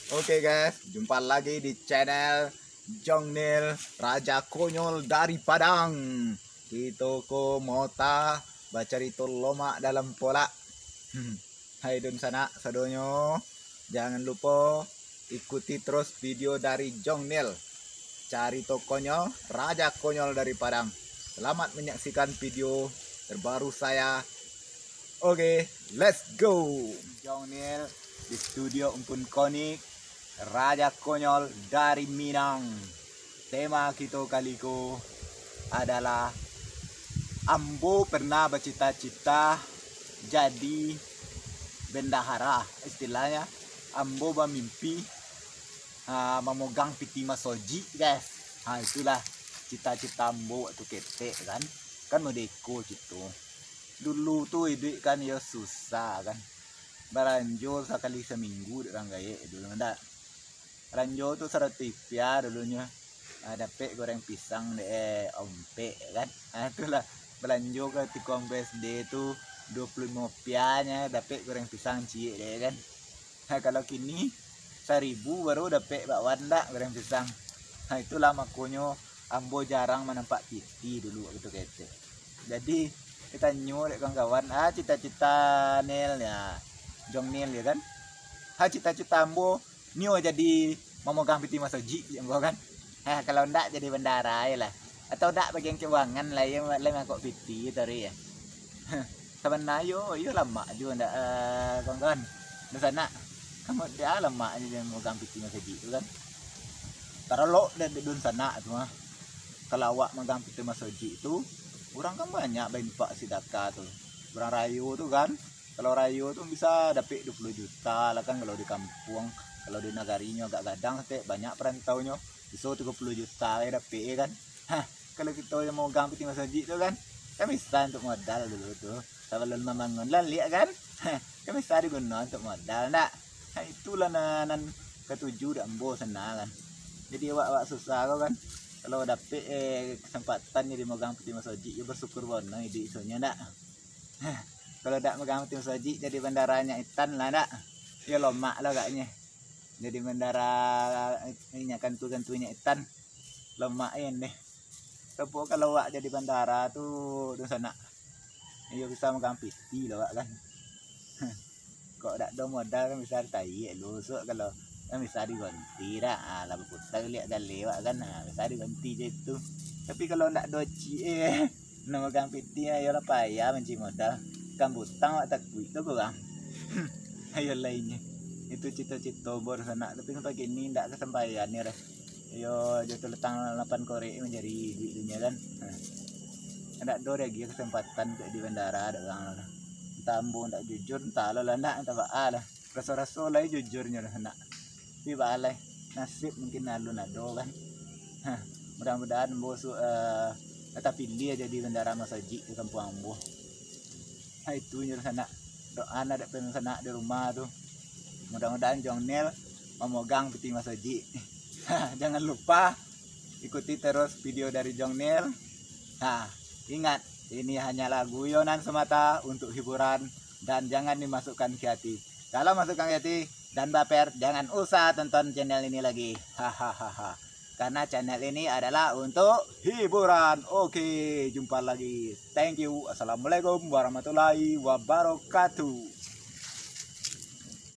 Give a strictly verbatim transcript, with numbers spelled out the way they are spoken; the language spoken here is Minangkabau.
Oke guys, jumpa lagi di channel Jongnil, Raja Konyol dari Padang. Kito ko mota bacarito lomak dalam polak. Hai dunsanak sadonyo, jangan lupo ikuti terus video dari Jongnil, carito konyol, Raja Konyol dari Padang. Selamat menyaksikan video terbaru saya. Oke, let's go. Jongnil di studio Umpun Konik, Raja Konyol dari Minang. Tema kito kali ko adalah ambo pernah bacita-cita jadi bendahara. Istilahnyo, ambo bamimpi, ah, mamogang piti masojik, guys. Ha, itulah cita-cita ambo waktu ketek kan. Kan modeko cito. Dulu tu iduik kan yo susah kan. Balanjo sakali saminggu dek urang gaek dulu ndak. Balanjo tu saratus rupiah dulunyo. Ah, dapek goreng pisang dek ompek kan. Ah, itulah balanjo ka tiko ambo S D tu dua puluh limo rupiah nyo dapek goreng pisang ciek dek kan. Ha, kalau kini saribu baru dapek bakwan ndak goreng pisang. Ha, itulah makonyo ambo jarang manampak piti dulu waktu ketek. Jadi, ditanyo dek kawan-kawan, "Ah, cita-cita Nil ya, Jongnil ya kan? Ha, cita-cita ambo nio jadi mamogang piti masojik," cek ambo kan. Ha, kalau ndak jadi bendahara aja lah. Atau ndak bagian keuangan lah, yo, lah mangkok piti tadi ya. Sabananyo, iyo lamak juo ndak, eh, kawan-kawan. Dunsanak, kamu dia lamak aja mamogang piti masojik tu kan. Taralok dari dunsanak tu mah. Kalau awak magang piti masojik tu, urang kan banyak bainfak sidakah tu. Urang rayo tu kan, kalau rayo tu bisa dapek dua puluh juta lah kan kalau di kampuang. Kalau di nagarinyo agak gadang saketek, banyak parantaunyo, biso tigo puluh juta lah dapek, ya kan. Hah, kalau kito yang magang piti masojik tu kan, kan bisa untuk modal dulu tu. Sabalun mambangun lah liak kan, hah, kan bisa diguno untuk modal ndak? Ha, itulah nan, nan katuju dek ambo sana kan. Jadi awak-awak susah ko kan, kalau dapek, eh, kesempatan jadi magang piti masojik, yo basyukur bana iduik isonyo ndak? Kalau dak magang piti masojik, jadi bandaranyo itan lah ndak? Yo lomak lah agaknyo. Jadi bandara inyo kantu-kantunyo itan, lomak nian deh. Tapi kalau awak jadi bandara tu, dunsanak, iyo bisa magang piti lah awak kan. Kok dak ado modal kan bisa ditayik lu, sok kalau kan bisa diganti dak. Ah, lah baputar liak gali awak kan. Ah, bisa diganti je tu. Tapi kalau ndak ado ciek, eh, nak magang piti, ayolah payah manci modal. Kan butang awak takuik tu kurang. Ayolah inyo. Itu cito-cito bor sanak, tapi sampai kini ndak kesampaian ni dah. Iyo, jo tuletang lapan korek manjadi duit dunia kan. Nah. Ndak ado lagi kesempatan untuk di bandara ado urang lah. Entah ambo ndak jujur, entah lah ndak, entah baa lah. Raso-raso lai jujurnyo lah nak. Tapi baa lai, nasib mungkin alun ado kan. Hah, mudah-mudahan ambo su-, eh, tapilih jadi bandara masojik di kampuang ambo. Ha, itu nyo sanak. Doa nak dek sanak di rumah tu. Mudah-mudahan Jongnil mamogang piti masojik. Ha, jangan lupa ikuti terus video dari Jongnil. Ha, ingat, ini hanyalah guyonan semata untuk hiburan dan jangan dimasukkan ke hati. Kalau masukkan ke hati dan baper, jangan usah tonton channel ini lagi. Hahaha. Karena channel ini adalah untuk hiburan. Oke, jumpa lagi. Thank you. Assalamualaikum warahmatullahi wabarakatuh.